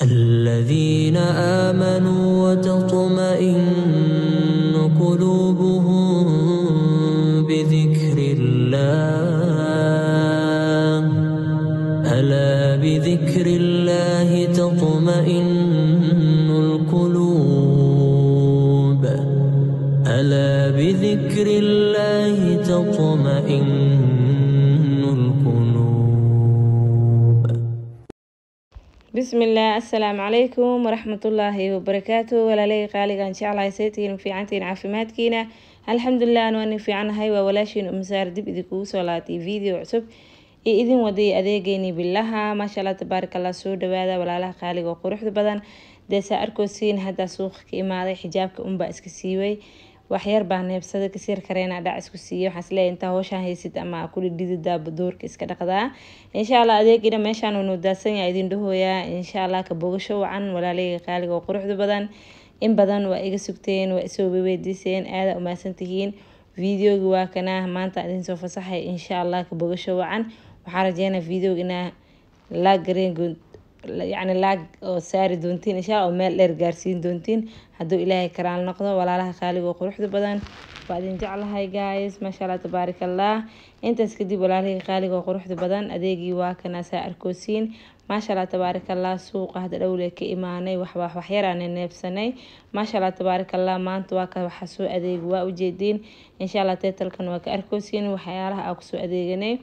الذين آمنوا وتطمئن قلوبهم بذكر الله ألا بذكر الله تطمئن القلوب ألا بذكر الله تطمئن القلوب. بسم الله. السلام عليكم ورحمة الله وبركاته. Walaalay qaaligaan jeclahay, saytihiin fiicantiin caafimaadkiina? Alxamdulilah, anu anin fiicanahay. Waa walaashiin Umsaar, dib idinkugu soo laatay video cusub iyo idin waday adeegeeni bilaha. Maasha Allah, tabaarak Allah. Soo dhawaada walaalaha qaaliga oo quruxda badan. Dee saa arkoosiin, haddaa suuqa ka imaaday, xijaabka unbaa iska siiway, waxyar baa neebsada kasiir kareena dhac isku siiyay. Waxaan isleeyahay intaa hawshaan haysid ama ku dhidhididaa doorka iska dhaqdaa. Insha Allah adeegina meeshaan uu daadsan yahay idin dhahooyaa. Insha Allah ka bogasho wacan, walaalayga qaaliga oo quruxda badan. In badan waa iga sugteen, waa isoo weydiiseen, aada umahadsan tihiin. Videogi waa kana maanta idin soo fasaxay. Insha Allah ka bogasho wacan. Waxaan rajeynaa videoga inaa laag gareen, yacni laag oo saari doontiin insha Allah, oo meel dheer gaarsiin doontiin hadduu Ilaahay karaal noqdo. Walaalaha qaaliga oo quruxda badan, waa idin jeclahay guys. Maasha Allah, tabaarak Allah. Intaas kadib, walaalihii qaaliga oo quruxda badan, adeegii waa kana saa arkoosiin. Maasha Allah, tabaarak Allah. Suuqa hadda dhowle ka imaanay, waxba waxyar aan neebsanay. Maasha Allah, tabaarak Allah. Maanta waa ka waxa soo adeeg waa ujeediin. Insha Allah teetalkan waa ka arkoosiin waxyaalaha aan kusoo adeeganay.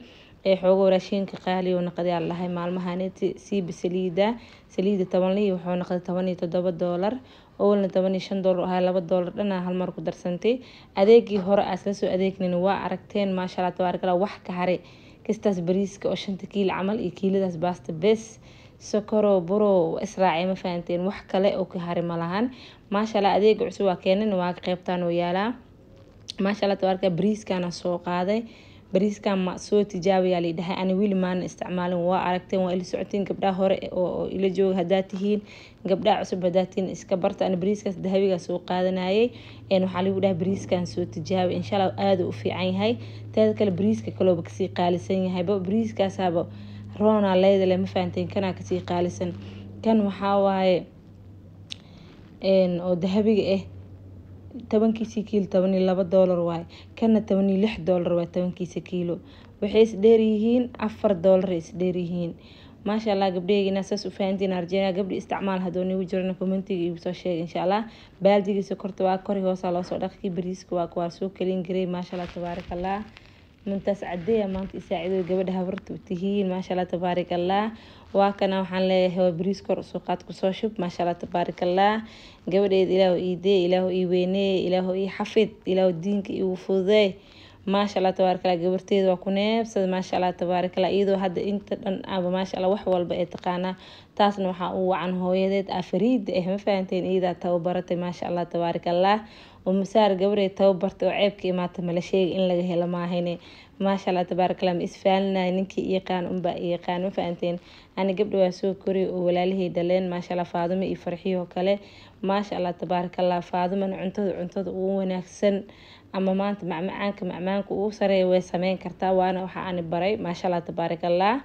Ee xoogo raashinka qaali oo naqday aan lahay maalmahaneti. Siiba saliida, saliida 10 lii wuxuu noqday $17, owalna $15 ahaa, $2 dhana hal mar ku darsantay. Adeegii hore aas la soo adeegnin waa aragteen. Maasha Allah, tabaarak Allah. Wax ka haray kastaas bariiska oo 5ta kiilo camal iyo kiiladaas baasta bes, sokoro buro israacay. Ma fahanteen? Wax kale oo ka haray malahan. Maasha Allah, adeega cusub waa keenan, waa qeybtaan oo yaalaa. Maasha Allah, tabaaraka. Bariiskana soo qaaday, bariiskan ma soo tijaabiyaa la dhahay. Ani weli maana isticmaalin. Waa aragteen, waa ila socotiin gabdhaha hore oo ila jooga haddaa tihiin, gabdhaha cusub haddaa tihiin, iska barta. Ani bariiskaas dahabigaa soo qaadanayay. Waxaa lagu dhahay bariiskan soo tijaabi, insha Allah aada u fiican yahay. Teeda kale, bariiska kalooba kasii qaalisan yahayba, bariiskaasaaba roona leedale. Ma fahanteen? Kanaa kasii qaalisan. Kan waxaa waaye oo dahabiga ah, 10kiisi kiilo $12 waaye, kana $16 waaye 10kiisa kiilo. Waxay isdheeryihiin $4 isdheeryihiin. Maasha Allah, gabdhaheyga, inaa saas u fahantiin arjeynaa. Gabdhi isticmaal hadduu nigu jirana, commentiga igu soo sheega insha Allah. Baaldigii sokorta waa kori hoosaa loosoo dhaqki. Bariiska waa kuwaa soo kelin garay. Maasha Allah, tabaarak Allah. Muntaas cadeeya maanta isaacido gabadha habarta u tihiin. Maasha Allah, tabaarak Allah. Waa kana, waxaan leeyahay waa bariis kor usoo qaad, kusoo shub. Maasha Allah, tabaarak Allah. Gabadheed Ilaahu ii dee, Ilaahu ii weynee, Ilaahu ii xafid, Ilaahu diinka iigu fududee. Maasha Allah, tabaarak Allah. Gabarteeda waa ku neebsada. Maasha Allah, tabaarak Allah. Iyadoo hadda inta dhan aba, maasha Allah, wax walba ee taqaanaa. Taasna waxaa u wacan hooyadeed afariida ah. Ma fahanteen? Iyadaa tababaratay. Maasha Allah, tabaarak Allah. Umasaar gabareed tababartay oo ceebka imaata mala sheega in laga helo maahane. Maasha Allah, tabaarak Allah. Ma isfaalinaya, ninkii yaqaan unbaa yaqaan. Ma fahanteen? Ani gabdha waa soo koriy oo walaalihii dhaleen. Maasha Allah, Faadimo iyo Farxiyo kale. Maasha Allah, tabaarak Allah. Faadimana cuntada ugu wanaagsan ama maanta macmacaanka, macmacaanka ugu sareeya way sameyn kartaa, waana waxa ani baray. Maasha Allah, tabaarak Allah.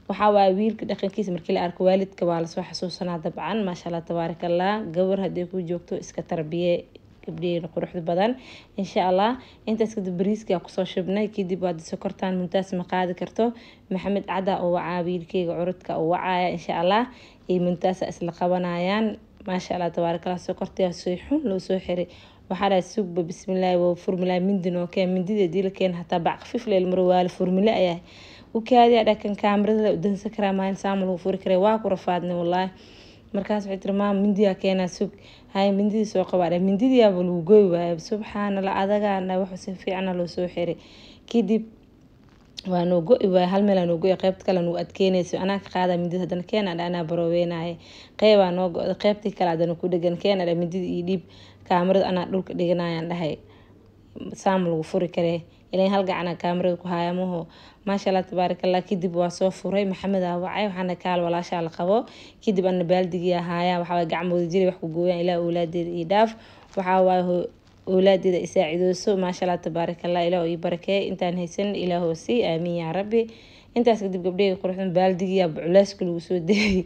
Waxaa waaye wiilka dhaqankiisa markii la arko, waalidka waa lasoo xasuusanaa dabcan. Maasha Allah, tabaarak Allah. Gabar haddii ku joogto, iska tarbiye gabdheena quruxda badan insha Allah. Intaas kadib bariiska kusoo shubnay. Kadib waad sokortaan muntaas ma qaadi karto. Maxamed Cada oo wacaa, wiilkeyga curudka oo wacaaya insha Allah, iyo muntaasa isla qabanayaan. Maasha Allah, tabaarak Allah. Sokortaa si xun loo soo xiray. Waxaa dhahay sugba, bismillaahi, waa furmilaa. Mindi noo keen, mindida hadii la keen hataa bac khafiif leel maro waa la furmile ayaa u kaadiya. Dhakan kaamirada la u dansan karaa maalin saama lagu furi karay, waa ku rafaadnay wallaahi. Markaas waxay tiri, "Maama, mindiyaa keenaa, sug." Hay, mindidii soo qabaa, mindidiyaaba lagu goy waaya. Subxaanallah, adagaana wuxuu si fiicana loo soo xiray. Kadib waa noo go-i waaya, hal meel aa noo go-i, qeybta kale nuu adkeynayso. Anaa ka qaada mindida, haddana keen adha, anaa barooweynaaye. Qeybaa noo go-da, qeybtii kale haddana ku dhegan. Keen adha, mindida iyo dhiib kaamirada, anaa dhulka dhiganayaan dhahay, saam lagu furi karee ilan hal gacana kaamirada ku haaya maho. Maasha Allah, tabaaraka Allah. Kadib waa soo furay, Maxamed aa wacay, waxaana kaal walaashaa la qabo. Kadib ana baaldigii ahaaya. Waxaa waaye gacmooda jiray wax ku gooyaan. Ilaah owlaadeeda ii dhaaf. Waxaa waaye owlaadeeda isaacidooso. Maasha Allah, tabaaraka Allah. Ilaah ii barakeey, intaan haysan Ilaah sii, aamiin yaa rabbi. Intaas kadib, gabdhaheyga quruxdan, baaldigiyaa culeyska lagu soo degay.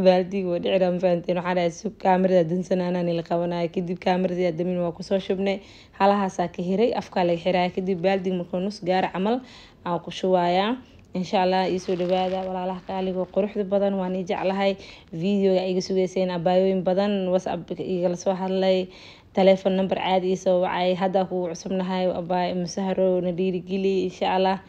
Baaldiga waa dhici ma fahanteen. Waxaan dhahay sug, kaamirada dansanana nila qabanaya. Kadib kaamirada damin, waa kusoo shubnay. Halahaasaa ka hiray, afkaa laga xiraya. Kadib baaldiga markuu nus gaar camal aan ku shubayaa, insha Allah. Iisoo dhawaada walaalaha qaaliga oo quruxda badan, waan ii jeclahay. Videoga iga sugeyseen, abaayooyin badan WhatsApp igala soo hadlay, telephone number caadi iisoo wacay. Haddaa kugu cusubnahay abaay Musahro, na dhiirigeli, insha Allah.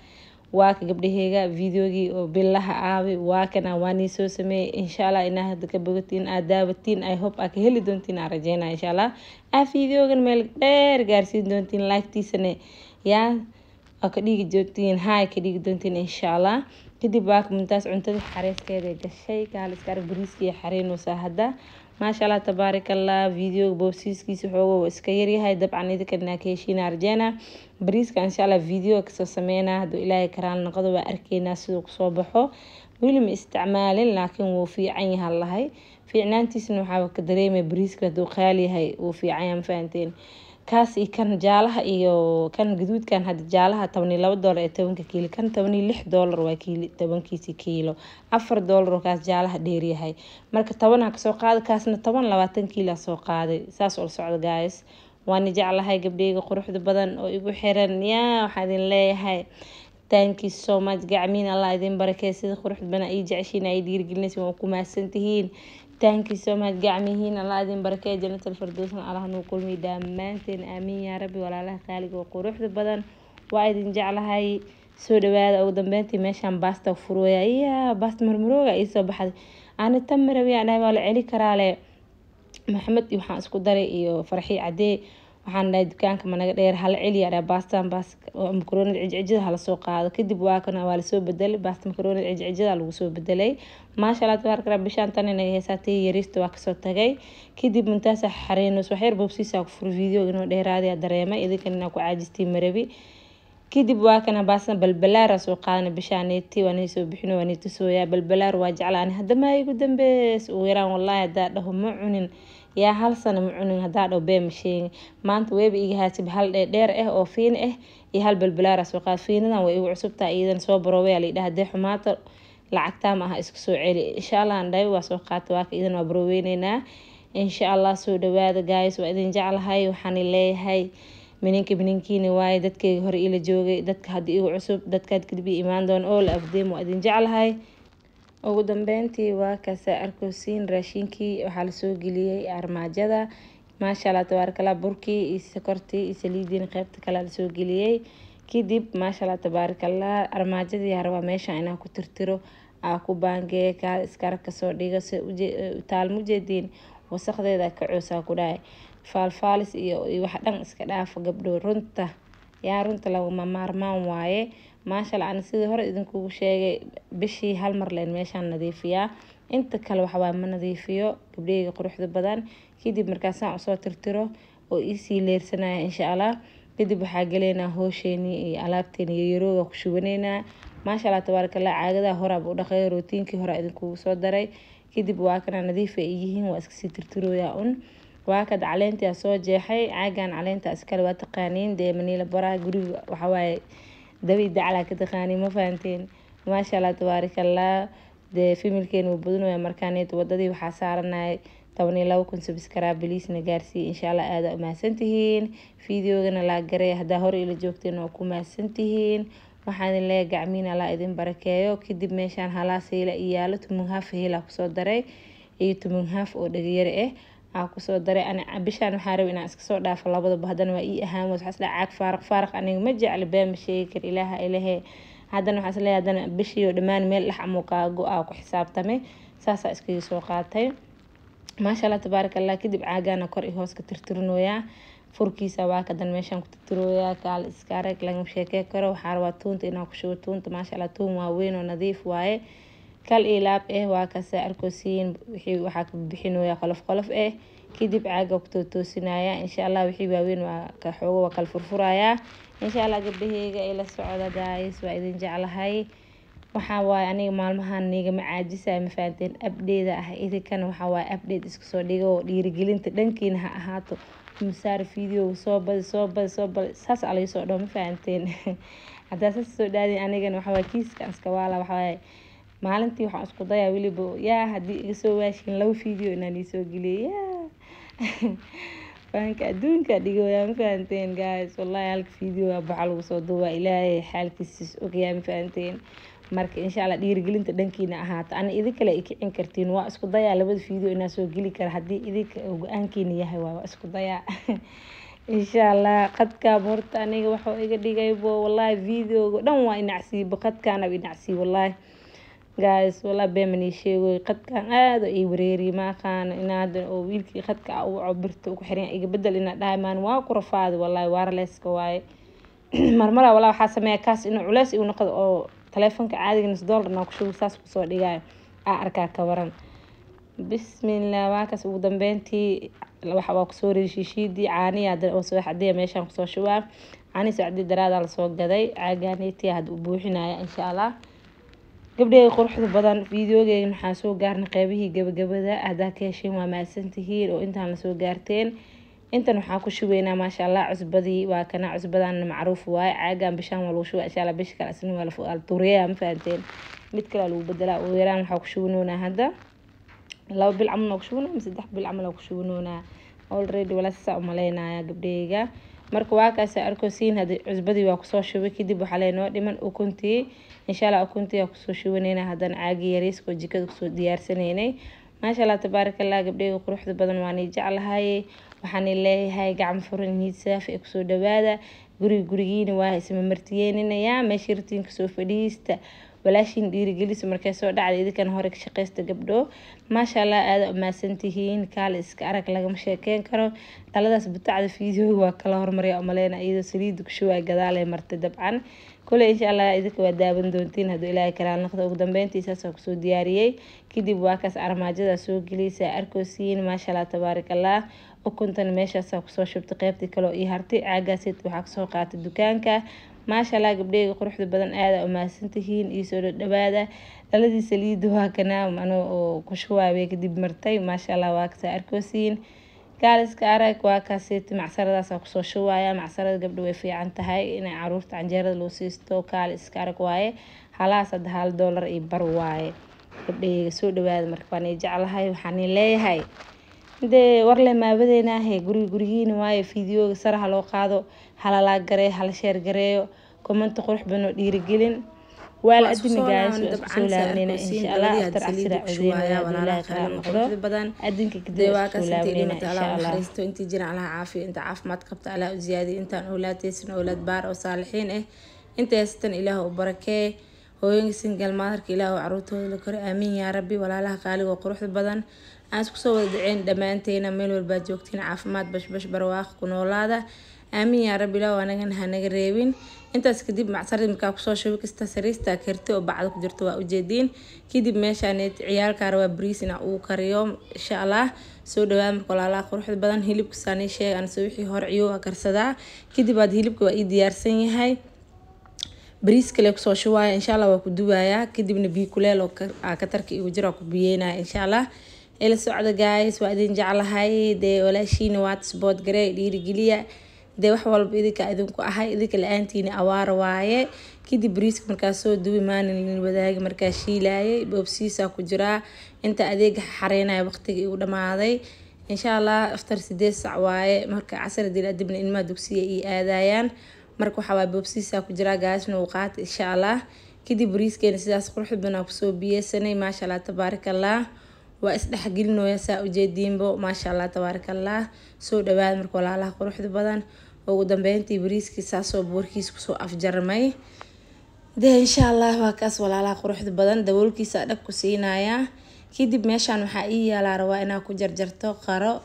Waa ka gabdhaheyga, videogii oo bilaha aabi waa kana, waa nii soo sameeyey, insha Allah. Inaa hadda ka bogatiin, aad daawatiin, I hope aa ka heli doontiin, aan rajeynaya, insha Allah. Aa videogan meel dheer gaarsiin doontiin, like-tiisana yaa oo ka dhigi doontiin, hay ka dhigi doontiin, insha Allah. Kadib waa muntaas cuntada xareeskeeda gashay, kaal iska arag, bariiskii xareynaysaa hadda. Maasha Allah, tabaaraka Allah. Videoga boobsiiskiisa xoogo waa iska yaryahay dabcan, idinka inaa ka heshiina arjeena. Bariiska insha Allah video kasoo sameynaa hadduu Ilaahay karaan noqdo. Waa arkeynaa siduu kusoo baxo. Weli ma isticmaalin, laakiin wuu fiican yahay lahay. Fiicnaantiisana waxaa ka dareemaya bariiska hadduu qaali yahay wuu fiican yahay, ma fahanteen? Kaas iyo kan jaalaha iyo kan gaduudkan. Hadda jaalaha $12 ee 10-ka kiilo, kan $16 waa kiili 10-kiisi kiilo, $4 oo kaas jaalaha dheeryahay. Marka 10-aa kasoo qaaday, kaasna 10, 20 kiila soo qaaday. Saas oo la socda guys. Waana jeclahay gabdheyga quruxda badan oo igu xiran. Yaa waxaa idin leeyahay thank you so much. Gacmiin Allah idin barakee. Sida quruxda badan ay jeceshiin, ay dhiirigelinaysa, waa ku mahadsantihiin. Thank you so much. Gacmihiin Allah idin barakee, jannatal firdowsna Allah nuu kulmiy dhammaanteen, aamiin yaa rabbi. Walaalaha qaaliga oo quruxda badan, waa idin jeclahay, soo dhawaada. Ugu dambeyntii meeshaan baasta furwaya, iya baasta marmarooga ii soo baxday. Ani tan marabi aan dhahay, waa la celi karaa le. Maxamed iyo waxaan isku daray iyo Farxi Cadee. Waxaan dhahay dukaanka ma naga dheer, hala celiya dhahay, baastan baas makaroonida cijcijada hala soo qaado. Kadib waa kana, waa lasoo bedelay, baasta makaroonida cijcijada lagu soo bedelay. Maasha Allah, tabaaraka Allah. Bishaan tan inaga heesaa, tii yariista waa kasoo tagay. Kadib muntaasa xareynos, wax yar boobsiisa ku fur. Video inuu dheeraaday dareemay, idinkan inaa ku caajistii marabi. Kadib waa kana, baasna balbalaara soo qaadana bishaaneeti, waa nii soo bixino, waa nii tusooyaa. Balbalaar waa jeclaan. Hadda maa igu dambeys ugu yaraan, wallaahi haddaa dhaho ma cunin, yaa hal sano ma cunin haddaa dhaho bee ma sheegin. Maanta weeba iga haasib hal dheer ah oo fiin ah iyo hal balbalaara soo qaad. Fiinadan way igu cusubtahay, iyadan soo baroobaya la yidhaha. Haddee xumaata lacagtaa ma aha, isku soo celi, insha Allah. Aan dhahay waa soo qaata, waa ka idan waa barooweyneyna, insha Allah. Soo dhawaada guys, waa idin jeclahay. Waxaan leeyahay mininka mininkiina waaye, dadkayga hore ila joogay, dadka hadda igu cusub, dadkaad kadib ii imaan doona, all of them waa idin jeclahay. Ugu dambeyntii waa kaasa arkosiin, raashinkii waxaa lasoo geliyey armaajada. Maasha Allah, tabaaraka Allah. Burkii iyo sokortii iyo saliidiina qeybta kale lasoo geliyey. Kadib maasha Allah, tabaaraka Allah, armaajadii rabaa meesha inaan ku tirtiro, aa ku baangeeyo, kaal iskara kasoo dhigo. Si taalma ujeediin, wasaqdeeda ka coosaa ku dhahay, faalfaalis iyo wax dhan iska dhaafa gabdho. Runta yaa runta laguma maarmaan waaye. Maasha Allah, ana sidii hore idinkugu sheegay, bishii hal mar leen meeshaan nadiifiyaa, inta kale waxawaaye ma nadiifiyo, gabdhaheyga quruxda badan. Kadib markaasaan usoo tirtiro oo iisii leersanaya, insha Allah. Kadib waxaa galeynaa hoosheenii iyo alaabteeni iyo yarooga ku shubaneynaa. Maasha Allah, tabaaraka Allah. Caagadaha horaaba u dhaqay, rootiinkii hore idinkugu soo daray. Kadib waa kana, nadiif ay yihiin, waa iskasii tirtirooyaa un. Waa kad caleentii soo jeexay, caagan caleenta iskale waa taqaaniin dee, maniila baraha guriga waxawaaye dabi daclaa ka taqaaniin, ma fahanteen? Maasha Allah, tabaaraka Allah. Dee familkeena wuu badanaya markaaneet. Wadadii waxaa saaranay 12,000 subscribe, please-na gaarsii, insha Allah. Aada umahadsantihiin. Videogana laa garay, haddaa hore ila joogteen waa ku mahadsantihiin. Waxaan idin leeyahay gacmiin Allah idin barakeeyo. Kadib meeshaan halaas hiila iyo yaalo, tumun haaf hiila kusoo daray iyo tumun haaf oo dhagayare ah aa kusoo daray. Ani bishaan waxaa rabay inaan iska soo dhaafo labadaba, haddana waa ii ahaan. Waxaa isla caag faaraq faaraq, aniga ma jecli, been ma sheegi kar, Ilaaha ilahe. Haddana waxaa isleeyahay haddana bishii oo dhammaan meel dhex amuu kaa go-aa ku xisaabtamay, saasaa iskaga soo qaatay. Maasha Allah, tabaaraka Allah. Kadib caagana kor iyo hoos ka tirtirinoyaa, furkiisa waa kadan meeshaan ku tirtirooyaa. Kaal iska arag, lagama sheekey karo. Waxaa rabaa tuunta inaan ku shubo. Tuunta maasha Allah, tuun waa weyn oo nadiif waaye, kal iyo laab eh. Waa kase arkosiin, wixii waxaa ka bixinooyaa qolof qolof eh. Kadib caaga ku tootoosinaya, insha Allah. Wixii waaweyn waa ka xoogo, waa kala furfurayaa, insha Allah. Gabdhaheyga ila socda guys, waa idin jeclahay. Waxaa waaye aniga maalmahan nigama caajisaya, ma fahanteen? Update ah idinkana waxaa waaye update iska soo dhigo oo dhiirigelinta dhankiina ha ahaato. Musaar video soo badi, soo badi, soo badi, saas aa laga soo dhaho, ma fahanteen? Haddaa saas soo dhaadin, anigana waxaa waaye kiiska iska waala, waxaa waaye Maalintii waxaan isku dayaa weliba yaa haddii iga soo waashin 2 video inaan iisoo geliyo yaa fahanka adduunka dhigooyaa, ma fahanteen guys? Wallahi halka video waa baxa lagu soo duubaa, Ilaahay xaalkiisa ogyaa, ma fahanteen? Marka insha Allah dhiirigelinta dhankiina ahaato, ana idinkale ay kicin kartiin. Waa isku dayaa 2da video inaan soo geli kara haddii idinka go-aankiina yahay, waa isku dayaa insha Allah. Qadkaa horta aniga waxuu iga dhigaybo wallahi videoga dhan waa inacsiibo, qadkaana inacsiibo wallahi guys, wallahi been ii sheegoy, qadkaan aad oo ii wareeriye. Ma aqaano inaa hadda oo wiilkii qadka a ugu birta ku xiran iga bedel inaa dhahay maan waa ku rafaadi wallahi. Wirelesska waaye marmara wallahi waxaa sameeya kaas inuu culeys igu noqdo oo taleefonka caadiga nus dollar naa ku shubo saas kusoo dhigayo aa arkaa ka waran. Bismillah, waa kaas. Ugu dambeyntii waxa waa kusoo riday shiishiidii caanihi hadda oo soo xadiya meeshaan kusoo shubaa. Caanihi sacdii daraadaa lasoo gaday, caaganeetii hadda u buuxinaya insha Allah. Gabdheyga quruxda badan, videogeega waxaan soo gaarnay qeybihii gabagabada. Haddaa ka hesheen waa mahadsantihiin oo intaan lasoo gaarteen. Intan waxaan ku shubeynaa maasha Allah cusbadii, waa kana cusbadan macruuf waaye. Caagan bishaan waa lagu shubaa insha Allah, bisha kale asna waa la tuuriyaa, ma fahanteen? Mid kale lagu bedelaa. Ugu yaraan waxaa ku shubinoonaa hadda 2 bil camal ku shubinaa ama 3 bil camal ku shubinoonaa already, wala saa umaleynaya gabdheyga. Marka waa kaas arkosiin, hadda cusbadii waa kusoo shubay. Kadib waxaa leenoo dhiman ukuntii insha Allah. Ukuntii waa kusoo shubanayna haddana caagii yariiska oo jikada kusoo diyaarsanaynay. Maasha Allah tabaaraka Allah, gabdheyga quruxda badan, waan ii jeclahay. Waxaan leeyahay gacmo furan, niid saafi ee kusoo dhawaada guriga, gurigiina waa isma martiyeeninayaa. Meesha rabtiin kasoo fadhiista, walaashiin dhiirigelisa markay soo dhacda, idinkan hore ka shaqeysta gabdho. Maasha Allah, aada umahadsantihiin. Kaale iska arag, lagama sheekeyn karo dhaladaas butacda. Videoga waa kala hormarya umaleyna, iyadoo saliida ku shubaa gadaalay martay dabcan kule. Insha Allah idinka waa daawan doontiin hadduu Ilaahay karaan noqdo. Ugu dambeyntii saasoo kusoo diyaariyey. Kadib waa kaas armaajada soo geliysa arkosiin. Maasha Allah tabaaraka Allah, ukuntan meeshaasaa kusoo shubtay. Qeybtii kaloo ii hartay caagaasi waxaa kasoo qaatay dukaanka. Maasha Allah, gabdheyga quruxda badan, aada umahadsantihiin, iisoo dhadhawaada. Dhaladii saliida waa kana ano oo ku shubaabay kadib martay. Maasha Allah, waa kasaa arkosiin, gaaliska arag. Waa kaasiiti macsaradaasa kusoo shubaya. Macsarada gabdho way fiican tahay inay caruurta canjeerada loo siisto. Kaali iska arag waaye, halahaas hadda $1.50 waaye. Gabdheyga soo dhawaada. Marka waan ii jeclahay, waxaan ii leeyahay dee warle maabadeynaahe, guriga gurigiina waaye. Videoga sare ha loo qaado, halalaa gareeyo, hala share gareeyo, commenta qurux badan oo dhiirigelin waa la adimi guys. Waa isku soo laabanayna insha Allah after casira codeynaya hadduu Ilaahay kala noqdo adinka kadib waa isku soo laabanayna insha Allah. Intii jiran Allah caafiyo, inta caafimaad qabta Allah u ziyaadiyo, intaan awlaadeysan awlaad baar oo saalixiin ah, inta haysatan Ilaah u barakee, hooyooyinka single motherka Ilaah u caruurtooda la koro, aamiin yaa rabbi. Walaalaha qaaliga oo quruxda badan, aan isku soo wada duceyn dhammaanteena. Meel walbaad joogtiin caafimaad, bashbash, barwaaqo ku noolaada, aamiin yaa rabbi. Ilaah anagana hanaga reebin. Intaas kadib macsaradii markaa kusoo shubi kasta sariista karti oo bacda ku jirto waa ujeediin. Kadib meeshaan ciyaalkaa rabaa bariis inaa ugu kariyo insha Allah. Soo dhawaad marka walaalaha quruxda badan. Hilibka saanii sheeg aan soo wixii hore ciyo waa karsadaa. Kadib aad hilibka waa ii diyaarsan yahay, bariis kale kusoo shubaaya insha Allah, waa ku duwayaa. Kadibna biyo kuleel oo katarka igu jira ku biyeynaya insha Allah. Ila socda guys, waa idin jeclahay. Dee walaashiina waa support garee, dhiirigeliya. Dee wax walba idinka idinku ahay, idinka la-aantiina awaara waaye. Kadib bariiska markaa soo duwi maalin wadaagi markaa shiilaayay, boobsiisaa ku jiraa. Inta adeega xareynaya waqtiga igu dhamaaday insha Allah after 8 sac waaye. Marka casar dil adibna ilmaha dugsiga ii aadayaan. Marka waxaa waaye boobsiisaa ku jiraa gaasna uu qaata insha Allah. Kadib bariiskeena sidaas quruxda badan kusoo biyeysanay. Maasha Allah tabaaraka Allah, waa isdhexgelinooya saa ujeediinbo. Maasha Allah tabaaraka Allah, soo dhawaada marka walaalaha quruxda badan. Ugu dambeyntii bariiskii saasoo boorkiis kusoo afjarmay. Dee insha Allah waa kaas walaalaha quruxda badan, daboolkiisa dhag ku siinayaa. Kadib meeshaan waxaa ii yaalaa rabaa inaa ku jarjarto qaro,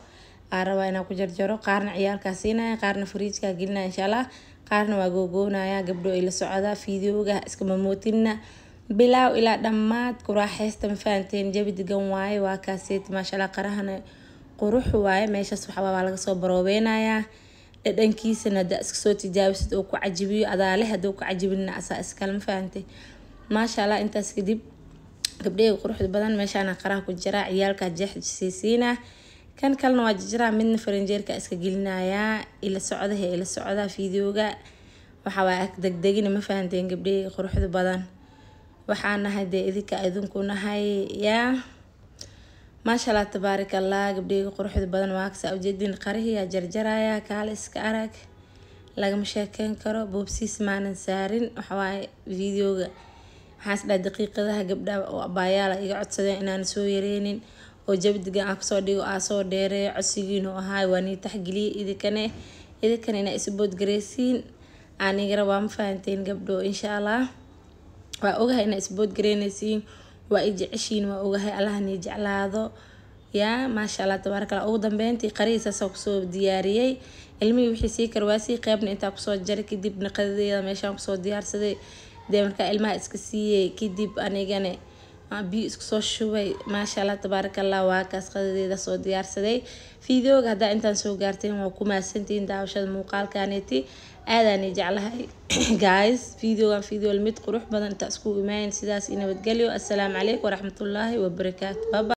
aa rabaa inaa ku jarjaro. Qaarna ciyaalkaa siinaya, qaarna fariijkaa gelinaya insha Allah, qaarna waa googoonaya. Gabdho ay la socda fiidiyooga, iska mamootinna bilaaw ilaa dhammaad ku raaxaysta, ma fahanteen? Jabi degan waaye. Waa kaaseet maasha Allah, qarahana qurux waaye. Meeshaas waxaa waa laga soo baroobeynayaa. Dhadhankiisana haddaa iska soo tijaabisid oo ku cajibiyo adaa leh, hadduu ku cajibinina asaa iskale, ma fahantay? Maasha Allah. Intaas kadib gabdhaheyga quruxda badan, meeshaana qaraha ku jiraa, ciyaalkaa jeex siisiina, kan kalena waa jijiraa, midna faranjeerka iska gelinayaa. Ila socda he, ila socda fiidiyooga, waxa waa degdegina, ma fahanteen gabdhaheyga quruxda badan? Waxaan nahay dee idinka idinku nahay yaa. Maasha Allah tabaaraka Allah, gabdhayga quruxda badan waa kasaa ujeedin. Qarihiyaa jarjaraya, kaale iska arag, lagama sheekeyn karo. Boobsiis maanan saarin, waxawaaye videoga waxaan is dhahay daqiiqadaha gabdhaha oo abaayaala iga codsadeen inaan soo yareynin oo jabdiga aan kusoo dhigo aa soo dheereeyo. Codsigiinu ahaay waa nii taxgeliyey, idinkana inaa isu boodgareysiin anigara waa, ma fahanteen gabdho? Insha Allah waa ogahay inaa isboodgareynaysiin, waa i jeceshiin, waa ogahay. Allaha nii jeclaado yaa. Maasha Allah tabaaraka Allah. Ugu dambeyntii qarihiisaasoo kusoo diyaariyey ilmihii wixii sii kara waa sii qeybna intaa kusoo jaray, kadibna qadadeeda meeshaan kusoo diyaarsaday. Dee markaa ilmaha iska siiyey kadib anigana biyo isku soo shubay. Maasha Allah tabaaraka Allah, waa kaas qadadeeda soo diyaarsaday. Videoga haddaa intaan soo gaarteen waa ku mahadsantihiin daawashada muuqaalkaneeti, aadaani jeclahay guys. Videogan video mid qurux badan intaa isku imayn, sidaas i nabadgelyo. Assalaamu calaykum waraxmatullaahi wabarakaatu. Bye bye.